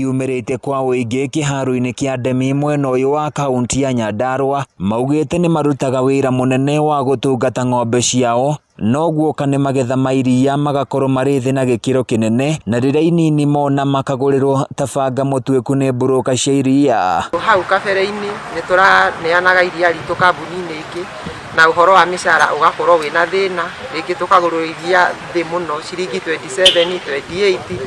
Yumĩrĩte kwa ũingĩ kĩharo-inĩ kĩa Ndemi mwena ũyũ wa kaunti ya Nyandarua maugĩte nĩ marutaga wĩra mũnene wa gũtungata ng'ombe ciao no guoka nĩ magetha ma iria magakorwo marĩ thĩ na gĩkĩro kĩnene na rĩrĩa inini mona makagũrĩrwo ta banga mũtuĩku nĩ mburũka cia iria. Hau kabere-inĩ nĩ tũraneanaga iria ritũ kambuni-inĩ ingĩ na ũhoro wa mĩcara ũgakorwo wĩna thĩna, rĩngĩ tũkagũrwo iria thĩ mũno ciringi 27, 28.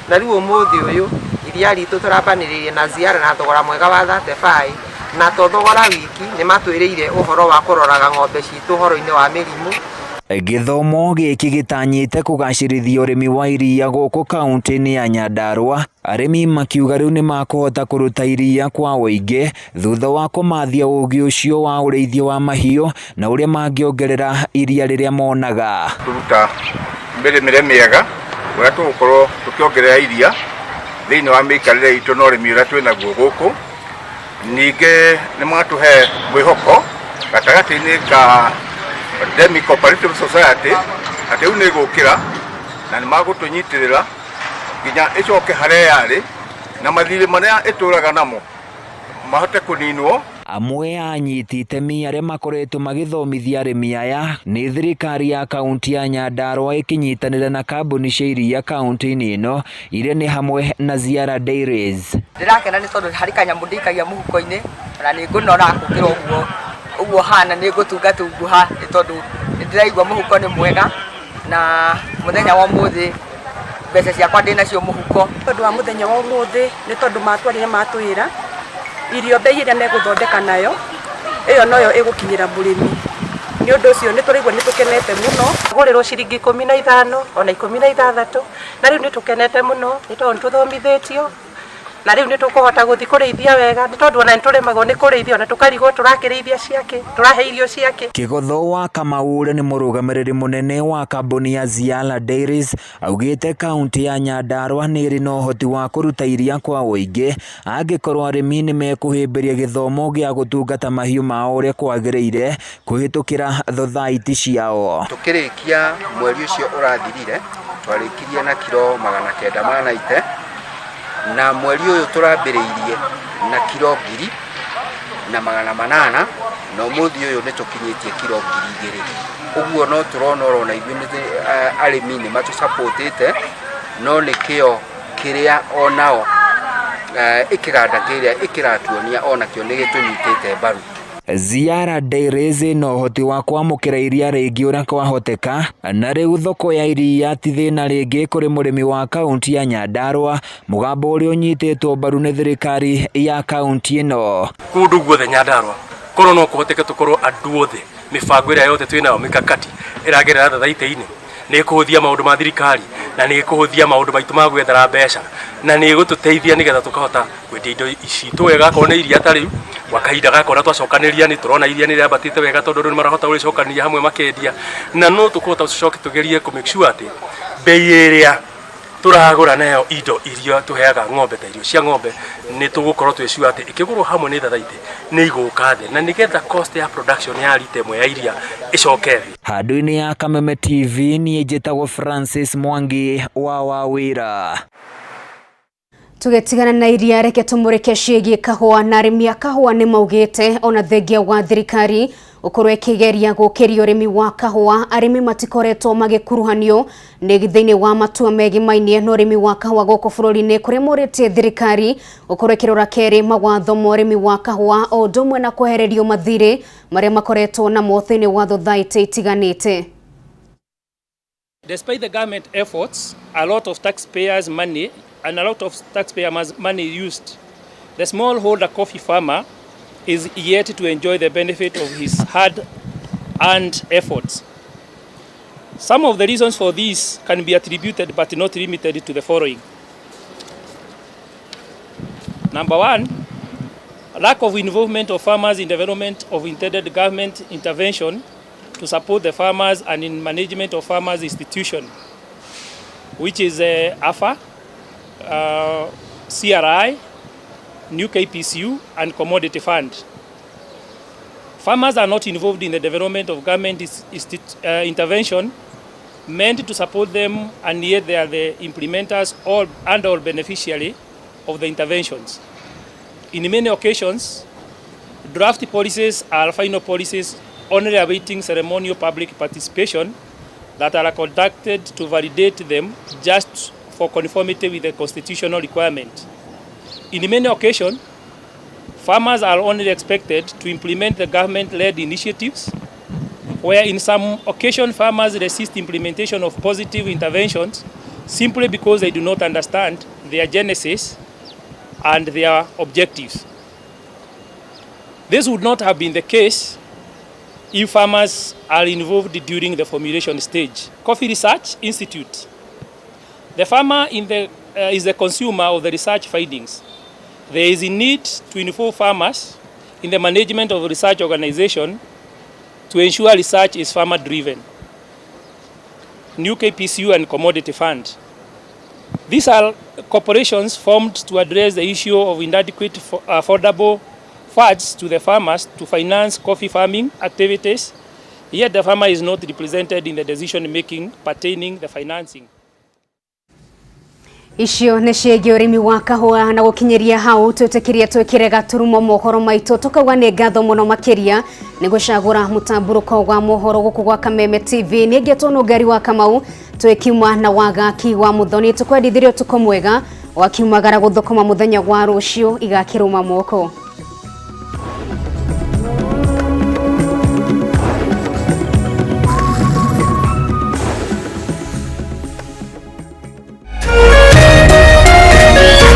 Na rĩu ũmũthĩ ũyũ iria ritũ tũrambanĩrĩirie na Ziara na thogora mwega wa 35, na to thogora wiki, nĩ matwĩrĩire ũhoro wa kũroraga ng'ombe citũ ũhoro-inĩ wa mĩrimũ. Gĩthomo gĩkĩ gĩtanyĩte kũgacĩrithia ũrĩmi wa iria gũkũ kaunti-inĩ ya Nyandarua, arĩmi makiuga rĩu nĩ makũhota kũruta iria kwa ũingĩ thutha wa kũmathia ũgĩ ũcio wa ũrĩithia wa mahiũ na ũrĩa mangĩongerera iria rĩrĩa monaga. Kũruta mĩrĩmĩre mĩega ũrĩa tũgũkorwo tũkĩongerera iria thĩinĩ wa mĩikarĩre itũ na ũrĩmi ũrĩa twĩ naguo gũkũ. Ningĩ nĩ matũhe mwĩhoko gatagatĩ-inĩ ka Demi Cooperative Society atĩ rĩu nĩ ĩgũkĩra na nĩ magũtũnyitĩrĩra nginya ĩcoke harĩa yarĩ na mathirĩ marĩa ĩtũraga namo mahote kũninwo. Amwe a anyiti itemi arĩa makoretwo magĩthomithia arĩmi aya nĩ thirikari ya kaunti ya Nyandarua ĩkĩnyitanĩra na kambuni cia iria kaunti-inĩ ĩno iria nĩ hamwe na Ziara Dairies. Ndĩrakena nĩ tondũ harĩ kanyamũ ndĩikagia mũhuko-inĩ na nĩ ngũnora gũkĩra ũguo ũguo hana nĩ ngũtungatunguha nĩ tondũ nĩ ndĩraigua mũhuko nĩ mwega na mũthenya wa ũmũthĩ mbeca ciakwa ndĩnacio mũhuko. Tondũ wa mũthenya wa ũmũthĩ nĩ tondũ matwarire matwĩra irio bei ĩrĩa megũthondeka nayo ĩyo noyo ĩgũkinyĩra mũrĩmi, nĩ ũndũ ũcio nĩ tũraigua nĩ tũkenete mũno. Gũrĩrwo ciringi 15 ona 16, na rĩu nĩ tũkenete mũno nĩ tondũ nĩ tũthomithĩtio na rĩu nĩ tũkũhota gũthiĩ kũrĩithia wega, nĩ tondũ ona nĩ tũremagwo nĩ kũrĩithia, ona tũkarigwo tũrakĩrĩithia ciakĩ, tũrahe irio ciakĩ. Kĩgotho wa Kamau ũrĩa nĩ mũrũgamĩrĩri mũnene wa kambuni ya Ziara Dairies augĩte kaunti ya Nyandarua nĩ ĩrĩ na ũhoti wa kũruta iria kwa ũingĩ angĩkorwo arĩmi nĩ mekũhĩmbĩria gĩthomo gĩa gũtungata mahiũ mao ũrĩa kwagĩrĩire kũhĩtũkĩra thothaiti ciao. Tũkĩrĩkia mweri ũcio ũrathirire twarĩkirie na kiro 990, na mweri ũyũ tũrambĩrĩirie na kiro 1800, na ũmũthĩ ũyũ nĩ tũkinyĩtie kiro 2000. Ũguo no tũrona orona ithuĩ arĩmi nĩ matũcapotĩte, no nĩ kĩo kĩrĩa onao ĩkĩganda kĩrĩa ĩkĩratuonia onakĩo nĩ gĩtũnyitĩte mbaru. Ziara Dairies na ũhoti wa kwamũkĩra iria rĩingĩ ũrĩa kwahoteka, na rĩu thoko ya iria ti thĩna rĩngĩ kũrĩ mũrĩmi wa kaunti ya Nyandarua, mũgambo ũrĩa ũnyitĩtwo mbaru nĩ thirikari ya kaunti ĩno. Kũndũ guothe Nyandarua korwo no kũhoteke tũkorwo andũ othe mĩbango ĩrĩa yothe twĩnayo mikakati ĩragerera thathaitĩ-inĩ nĩ ĩkũhũthia maũndũ ma thirikari na nĩ ĩkũhũthia maũndũ maitũ ma gwethera mbeca na nĩ ĩgũtũteithia nĩgetha tũkahota kwendia indo citũ wega akorwo nĩ iria ta rĩu gwa kahinda gaka ona twacokanĩria nĩ tũrona iria nĩ rĩambatĩte wega tondũ andũ nĩ marahota gũrĩcokanĩria hamwe makendia na no tũkũhota tũcoke tũgerie kũ make sure atĩ bei ĩrĩa tũragũra nayo indo iria tũheaga ng'ombe ta irio cia ng'ombe nĩ tũgũkorwo twĩ sure atĩ ĩkĩgũrwo hamwe nĩ thathaitĩ nĩ igũka thĩ na nĩgetha cost ya production ya rita ĩmwe ya iria ĩcoke thĩ. Handũ-inĩ ya Kameme TV niĩ njĩtagwo Francis Mwangi wa Wawĩra. Tũgĩtigana na iria reke tũmũrĩke ciĩgiĩ kahũa, na arĩmi a kahũa nĩ maugĩte ona thengia wa thirikari gũkorwo ĩkĩgeria gũkĩria ũrĩmi wa kahũa, arĩmi matikoretwo magĩkuruhanio nĩ thĩinĩ wa matua megimainie na ũrĩmi wa kahũa gũkũ bũrũri-inĩ, kũrĩa morĩtie thirikari gũkorwo ĩkĩrora kerĩ mawatho ma ũrĩmi wa kahũa o ũndũ ũmwe na kwehererio mathirĩ marĩa makoretwo namo thĩinĩ wa thothaitĩ itiganĩte. Despite the government efforts, a lot of taxpayers' money and a lot of taxpayers' money used, the smallholder coffee farmer is yet to enjoy the benefit of his hard-earned efforts. Some of the reasons for this can be attributed but not limited to the following. Number one, lack of involvement of farmers in development of intended government intervention to support the farmers and in management of farmers institution, which is AFA, CRI, New KPCU, and Commodity Fund. Farmers are not involved in the development of government intervention meant to support them, and yet they are the implementers or and or beneficiary of the interventions. In many occasions, draft policies are final policies only awaiting ceremonial public participation that are conducted to validate them just for conformity with the constitutional requirement. In many occasions, farmers are only expected to implement the government-led initiatives, where in some occasions farmers resist implementation of positive interventions simply because they do not understand their genesis and their objectives. This would not have been the case if farmers are involved during the formulation stage. Coffee Research Institute. The farmer is the consumer of the research findings. There is a need to involve farmers in the management of research organization to ensure research is farmer driven. New KPCU and Commodity Fund. These are corporations formed to address the issue of inadequate affordable funds to the farmers to finance coffee farming activities, yet the farmer is not represented in the decision making pertaining the financing. Icio nĩ ciĩgiĩ ũrĩmi wa kahũa na gũkinyĩria hau twĩtĩkĩrie twĩkĩre gaturumo mohoro maitũ tũkauga nĩ ngatho mũno makĩria nĩ gũcagũra mũtambũrũko wa mohoro gũkũ gwa Kameme TV. Nĩ ngĩtwo Nũngari wa Kamau twĩkiuma na wagaki wa Muthoni tũkwendithirie ũtukũ mwega wakiumagara gũthũkũma mũthenya wa rũciũ igakĩrũma moko.